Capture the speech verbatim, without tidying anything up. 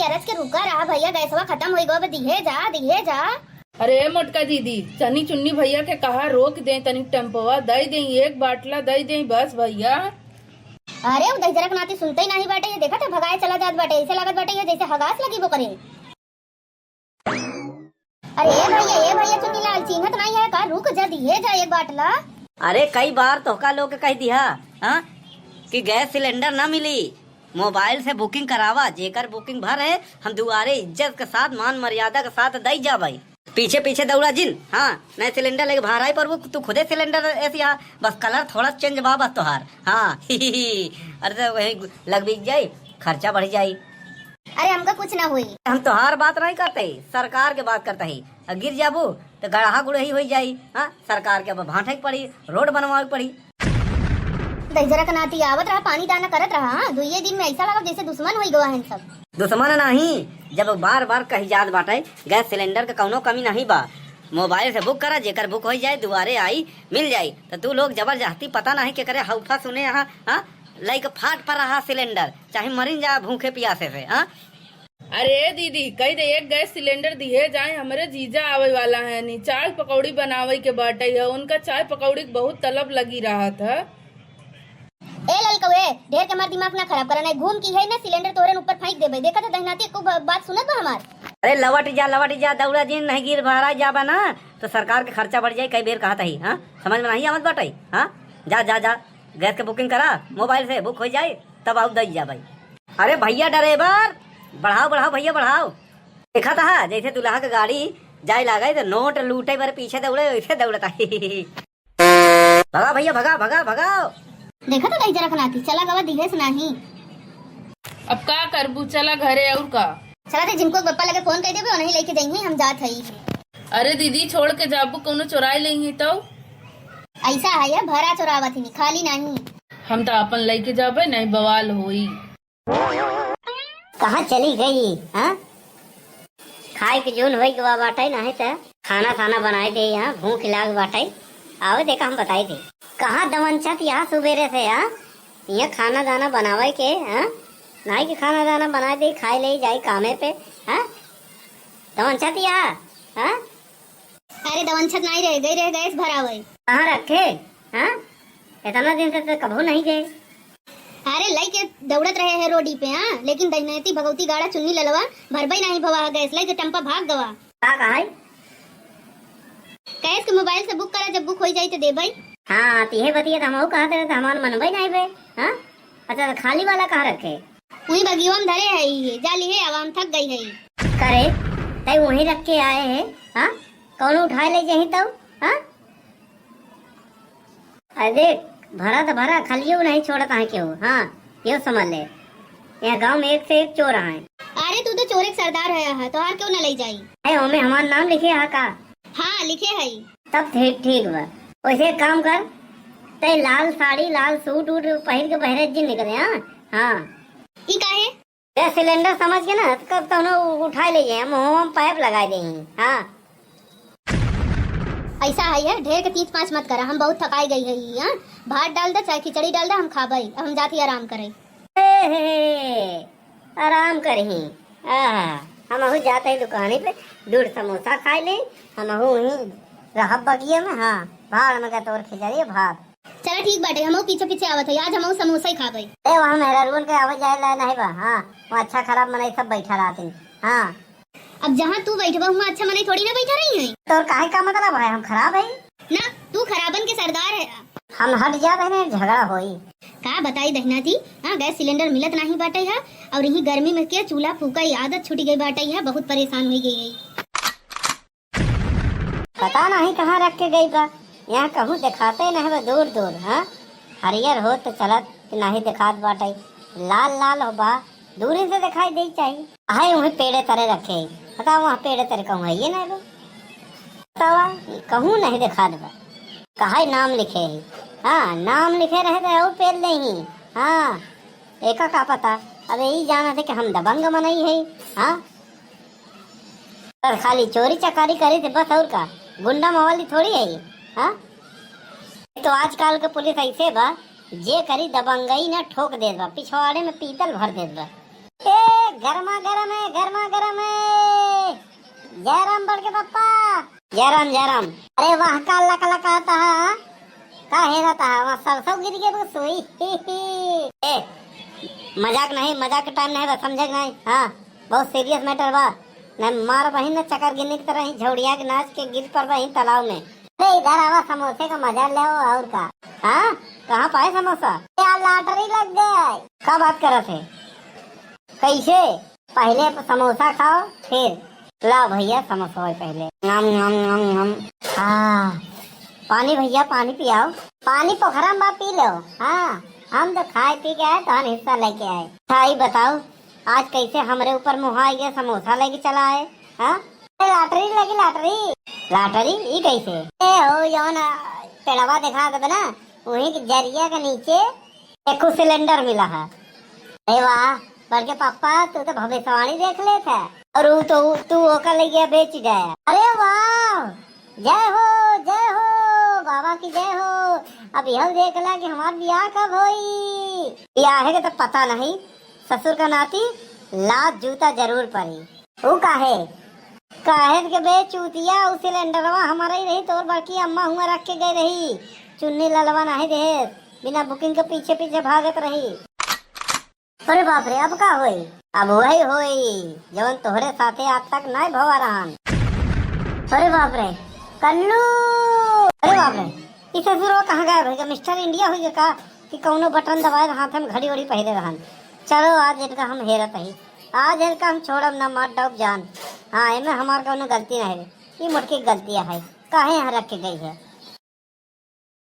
अरज के रुका रहा भइया, गैसवा खतम होइ गवा, अब दिहे जा, दिहे जा। अरे मोटका दीदी, चनी चुन्नी भइया के कहा रोक दे, तनी टेम्पोवा दइ दे, एक बाटला दइ दे बस भइया। अरे उ दहिजरा के नाती सुनतइ नाहीं बाटे, ये देखत ह भगाए चला जात बाटे, अइसे लागत बाटे ये जइसे हगास लगी बो करे। अरे ए भइया, ए भइया चुन्नीलाल, चिन्हत नाहीं ह का? रुक जा, दिहे जा एक बाटला। अरे कई बार तोहका लोग के कहि दिहा, हाँ, कि गैस सिलेंडर न मिली, मोबाइल से बुकिंग करावा, जेकर बुकिंग भर है, हम दुआरे इज्जत के साथ, मान मर्यादा के साथ दइ जाबइ। पीछे पीछे दौड़ा जिन, हाँ, नहीं सिलेंडर लेके बाहर आई, पर वो तू खुदे सिलेंडर ऐसी आ, बस कलर थोड़ा चेंज बा बस तोहार, हाँ। अरे तो वहीं लग बिक जाई, खर्चा बढ़ जाई। अरे हमका कुछ ना होई। हम तोहार बात नहीं करते ही, सरकार के बात करते ही। अ गिर जाबू तो गड़हा गुड़ही होइ जाई, हाँ, सरकार के अब भांठे के पड़ी, रोड बनवावे के पड़ी। दहिजरा के नाती आवत रहा, पानी दाना करत रहा, हाँ, दुइये दिन में अइसा लागल जइसे दुश्मन होइ गवा हैं सब। दुश्मन नाहीं, जब बार बार कही जात बाटे, गैस सिलेंडर के कउनो कमी नाहीं बा, मोबाइल से बुक करा, जेकर बुक होइ जाए दुआरे आई, मिल जाई। तो तू लोग जबरदस्ती पता नाहीं केकरे हौफा सुने यहाँ, हाँ, लइके फाट पर रहा सिलेंडर, चाहे मरिन जा भूखे पियासे से, हाँ। अरे दीदी, कहि दे एक गैस सिलेंडर दिहे जाए, हमरे जीजा आवइ वाला हैं, नी चाय पकौड़ी बनावइ के बाटइ ह, उनका चाय पकौड़ी के बहुत तलब लगी रहत ह। ए ललकऊ, ए, ढेर के हमार दिमाग ना खराब करा, नहीं घूम की है ना सिलेंडर तोहरे ऊपर फेंक देबे। देखा तो दहिनाती एको ब-, बात सुनत बा हमार। अरे लवट जा, लवट जा, दौड़ा जिन, नहीं गिर भरा जाबा ना तो सरकार के खर्चा बढ़ जाई। कई बेर कहत ही, हाँ, समझ में नहीं आवत बाटइ, हाँ, जा जा जा, गैस के बुकिंग करा, मोबाइल से बुक होइ जाए, तब आउ दइ जाबइ। अरे भइया ड्राइवर, बढ़ाओ बढ़ाओ भइया बढ़ाओ। देखत ह जइसे दुलहा के गाड़ी जाइ लागइ त नोट लूटइ पर पीछे दौड़े, वइसे दौड़त ह। भगा भइया, भगा भगा भगा। देखत ह दहिजरा के नाती, चला गवा दिहेस नाहीं। अब का करबू, चला घरे अउर का। चला ते जिनको के पप्पा लगे फोन कइ देबे, उन्हीं लइके जइहीं, हम जात हई। अरे दीदी, छोड़ के जाबू, कउनो चोराइ लेइहीं तउ। अइसा ह या भरा चोरावत ही, खाली नाहीं। हम त आपन लइके जाबे, नहीं बवाल होई। कहाँ चली गई, हाँ? खाए के जोन होई गवा बाटइ, नाहीं त खाना खाना बनाए दे, हाँ, भूख लाग बाटइ। आवे देखा हम बताई दे। कहाँ दमन छत यहाँ सुबेरे से, हाँ? यहाँ खाना दाना बनावे के, हाँ? नाहीं कि खाना दाना बनाए दे, खाए ले जाई कामे पे, हाँ? दमन छत यहाँ, हाँ? अरे दमन छत नाहीं रह गई, रह गैस भरावइ। कहाँ रखे? हाँ? इतना दिन से तो कभू नहीं गए। अरे लइके दौड़त रहे हैं रोडी पे, हाँ, लेकिन दहिनेती भगवती गाड़ा चुन्नी ललवा भरबइ नाहीं भवा ह गैस, लइके टम्पा भाग गवा। का कहा है? कहेस के मोबाइल से बुक करा, जब बुक होइ जाई तो देबइ। हाँ, तिहे बतिया तो हमहू कहत रहे तो हमार मनबइ नाहीं बे, हाँ? अच्छा, तो खाली वाला कहाँ रखे? उहीं बगिवा में धरे है ये, जा लिहे आवा, हम थक गई है। करे, तै वहीं रख के आए हैं, हाँ? कौनो उठाए ले जाही तब, हाँ? अरे देख, भरा त भरा, खलियो नहीं छोड़त है केहू, हाँ, यो समझ ले। यह गांव में एक से एक चोर हैं। अरे तू तो चोरे के सरदार है, है, तोहार क्यों ना ले जाई? है, ओमे हमार नाम लिखे है का? हाँ, लिखे है। तब ठीक, ठीक बा। वैसे एक काम कर, तै लाल साड़ी, लाल सूट वूट पहिर के बहरे जिन निकले, हाँ? हाँ। ई काहे? गैस सिलेंडर समझ के ना, कब तोहनो उठाए ले जाए, मुंह में पाइप लगाए देही। हाँ। ऐसा है, है, ढेर के तीच पाँच मत करा, हम बहुत थकाई गई है, हाँ? भात डाल दे, चाहे खिचड़ी डाल दे, हम खाबे, अब हम जाती आराम करे। हे, हे, हे, आराम करही। आहा, हमहू जात ही दुकानी पे, दूध समोसा खाए ले, हमहू वहीं रहब बगिया में, हाँ, भाड़ में का तोर खिचड़ी भात। चला ठीक बाटे, हमहू पीछे पीछे आवत हई, आज हमहू समोसा ही खाबे। ए, वहाँ मेहरारुअन के आवे जाए ला नहीं बा, हाँ, वहाँ अच्छा खराब मनई सब बैठा रहती, हाँ। अब जहाँ तू बैठबा, हुआँ अच्छा मनई थोड़ी ना बैठा रही हैं। तोर काहे का मतलब है, हम खराब है? ना, तू खराबन के सरदार है। हम हट जा बहने, झगड़ा होई। का बताई दहिना थी, हाँ, गैस सिलेंडर मिलत नहीं बाटे है, और यही गर्मी में के चूल्हा फूका, ये आदत छूट गई बाटे है, बहुत परेशान हो गई है। पता नहीं कहाँ रख के गई बा, यहाँ कहूँ देखाते नहीं बा, दूर दूर, हाँ, हरियर हो तो चलत कि नहीं देखात बाटे, लाल लाल हो बा, दूरी से दिखाई दे चाहिए। आहे वहीं पेड़े तरे रखे, बताओ वहाँ पेड़े तरे कहूँ है ये नहीं बा, बतावा, कहूँ नहीं देखात बा, कहाँ नाम लिखे है, हाँ, नाम लिखे रहे तो और पेल नहीं, हाँ, एका का पता, अब यही जाना थे कि हम दबंग मनई है, हाँ। बस खाली चोरी चकारी करी थे बस, और का, गुंडा मवाली थोड़ी है ये, हाँ? तो आजकल के पुलिस ऐसे बा, जे करी दबंगई ना ठोक देत बा, पिछवाड़े में पीतल भर देत बा। ए गरमा गरम है, गरमा गरम है। जय राम बड़के पप्पा। जय राम, जय राम। अरे वाह, का लक लक आता है, हाँ? का हेरत है, वहाँ सरसों गिर गए बस वही। ए, मजाक नहीं, मजाक के टाइम नहीं बा, समझे के नहीं? हाँ, बहुत सीरियस मैटर बा। नहीं मार बहिन ने चकर गिन्नी की तरह ही झौड़िया के नाच के गिर पर बहिन तालाब में। अरे इधर आवा, समोसे का मजा ले, और का? हाँ, कहाँ पाए समोसा? यार लॉटरी लग गई। का बात करत है? कैसे? पहले समोसा खाओ, फिर लाओ भैया समोसा होए पहले। नम, नम, नम, नम। हाँ, पानी भैया, पानी पियाओ। पानी पोखरा में बा, पी लो। हाँ, हम तो खाए पी के आए, तोहन हिस्सा लेके आए। अच्छा, ई बताओ, आज कैसे हमरे ऊपर मुँह आ गया, समोसा लेके चला आए? हाँ, अरे लॉटरी लगी, लॉटरी। लॉटरी? ई कैसे? ए हो, जौन पेड़वा देखा था ना, वही के जरिया के नीचे एको सिलेंडर मिला है। अरे वाह, बड़के पापा, तू तो भविष्यवाणी देख लेत है। और ऊ तो, तू ओका ले गया बेच गया। अरे वाह, जय हो, जय हो, बाबा की जय हो। अब यह देख ला कि हमार बियाह कब होई। बियाह के तो पता नहीं, ससुर का नाती लात जूता जरूर पड़ी। ऊ काहे? काहे के बे चूतिया, उ सिलेंडरवा हमारा ही रही, तोर बड़की अम्मा हुआ रख के गई रही। चुन्नी ललवा नाही देहे, बिना बुकिंग के पीछे पीछे भागत रही। अरे बाप रे, अब का होई? अब वही होई, जवन तोहरे साथे आज तक नहीं भवा रहन। अरे बाप रे, कल्लू! अरे बाप रे, ई ससुरवा कहाँ गायब है? मिस्टर इंडिया हुई का कि कौनो बटन दबाए हाथ में घड़ी वड़ी पहले रहन? चलो, आज इनका हम हेरत ही, आज इनका हम छोड़ब ना, मार डाउब जान। हाँ, एमे हमार कौनो गलती नहीं है, ई मोटकी के गलती है, काहे यहाँ रख के गई है?